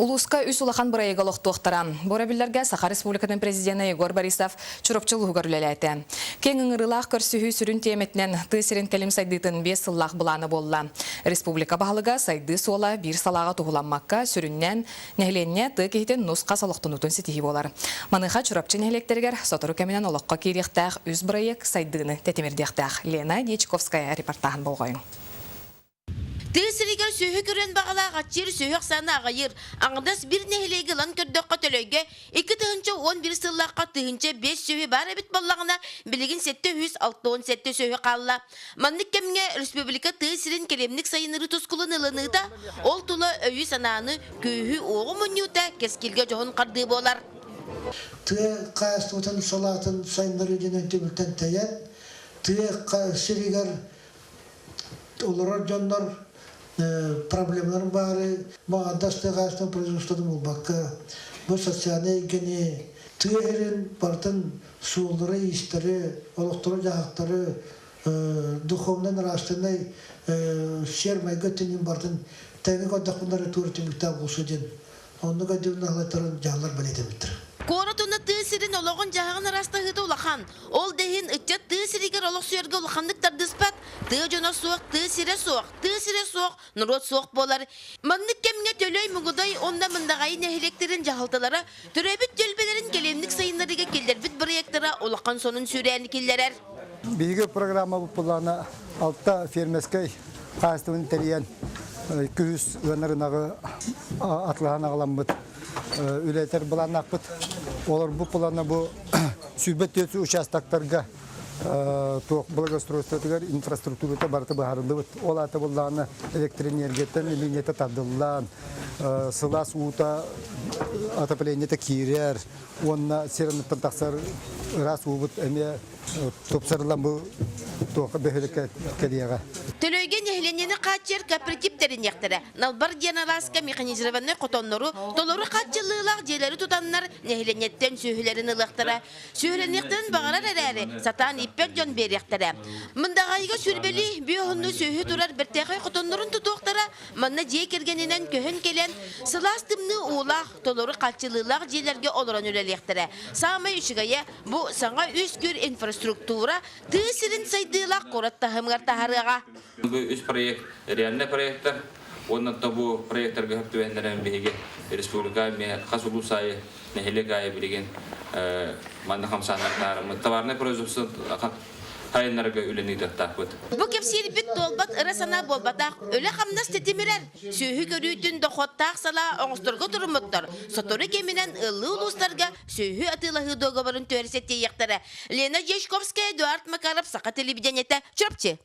Улууска үс улахан бырайыагы олохтуохтара. Бу өрөбүллэргэ Саха Республикатын президенэ Егор Борисов Чурапчы улууһугар үлэлээтэ. Киэҥ ыҥырыылаах көрсүһүү сүрүн тиэмэтинэн тыа сирин кэлим сайдыытын биэс сыллаах былаана буолла. Республика баһылыга сайдыы суола биир салааҕа туһуламмакка, сүрүннээн, нэһилиэнньэ тыа киһитин нус-хас олохтонуутун ситиһии буолар. Маныаха Чурапчы нэһилиэктэригэр сотору кэминэн олоххо киириэхтээх үс бырайыак сайдыыны тэтимирдиэхтээх. Лена Дьячковская репортаһын болҕойуҥ. Тыа сиригэр сүөһү көрүөн баҕалаах аччыыр сүөһү ахсаана аҕыйыыр. Аҥардас биир нэһилиэги ылан көрдөххө Төлөйгө 2011 сыллаахха 1005 сүөһү баар эбит буоллаҕына, билигин 767 сүөһү хаалла. Маннык кэмҥэ республика тыа сирин кэлимник сайыннарыы тускулун ылыныыта, ол тула өйү-санааны, күүһү-уоҕу мунньуута кэскилгэ дьоһун хардыы буолар. Тыа хаһаайыстыбатын салаатын сайыннарыы диэн өйдөбүлтэн тэйэн, тыа сиригэр олорор дьоннор проблемаларын баары маҕандас тыа хаһаайыстыбатын производствотын булбакка бу социальнай эйгэни тыа сирин барытын суоллары-иистэри, олохтору-дьаһахтары духовнай-нравственнай сиэр-майгы өттүнэн барытын тэҥҥэ көрдөхпүнэ эрэ туора түмүктээх буолсу диэн Оннук өйдөбүл аһылыктарын дьаһаллар бэлиэтэммиттэр. Куорат уонна тыа сирин олоҕун-дьаһаҕын араастаһыыта улахан. Ол да иһин ыччат тыа сиригэр олохсуйарга улаханнык тардыспат. Тыа дьоно суох, тыа сирэ суох, тыа сирэ суох, норуот суох буолар. Маннык кэмҥэ Төлөй, Мугудай уонна Мындаҕайы нэһилиэктэрин дьаһалталара төрөөбүт түөлбэлэрин кэлимник сайыннарыыга киллэрбит бырайыактара улахан сонун сүүрээни киллэрэр. Биһиги программабыт былаана алта фермерскэй хаһаайыстыбаны тэрийэн күһүс ыанар ынаҕы атылаһан аҕаламмыт үлэтэр былааннаахпыт. Олорбут плана бу 104 участоктарга туох благоустройствотыгар инфраструктурата барыта быһаарыллыбыт. Ол аата былаана электроэнергияттан линията тардыллан, сылаас уута отоплениета киирэр уонна сир анныттан тахсар ыраас уубут эмиэ тупсарыллан бу туохха бөһүөлэккэ кэлиэҕэ. Төлөйгө нэһилиэнньэни хааччыйар кооператив тэриниэхтэрэ. Налбар диэн алааска механизированнай хотоннору, толору хааччыллыылаах дьиэлэри тутаннар нэһилиэнньэттэн сүөһүлэрин ылыахтара. Сүөһүлэниэхтэрин баҕарар эрээри, сатаан ииппэт дьон биэриэхтэрэ. Мындаҕайыга сүүрбэлии бүө уһуннуу сүөһү турар бэртээхэй хотоннорун тутуохтара. Манна дьиэ кэргэнинэн көһөн кэлэн, сылаас тымныы уулаах, толору хааччыллыылаах дьиэлэргэ олорон үлэлиэхтэрэ. Саамай үчүгэйэ, Бу саҥа үс-күр инфраструктура тыа сирин сайдыылаах куорат таһымыгар таһаарыаҕа. Бу үс проект реальный проекттар уонна бу проекттарга сөп түбэһиннэрэн биһиги республика хас улуус аайы нэһилиэк аайы билигин манна хамсааннар таарыммыт товарнай производство хайыннарга үлэни ыытыахтаахпыт. Бу кэпсиирбит туолбат ыра санаа буолбатах. Үлэ-хамнас тэтимирэр. Сүөһү көрүүтүн дохуоттаах салаа оҥосторго туруммуттар. Сотору кэминэн ыллыы улуустарга сүөһү атыылаһыы дуогабарын түһэрсэ тиийиэхтэрэ. Лена Дьячковская, Эдуард Макаров, Саха телевидениетэ, Чурапчы.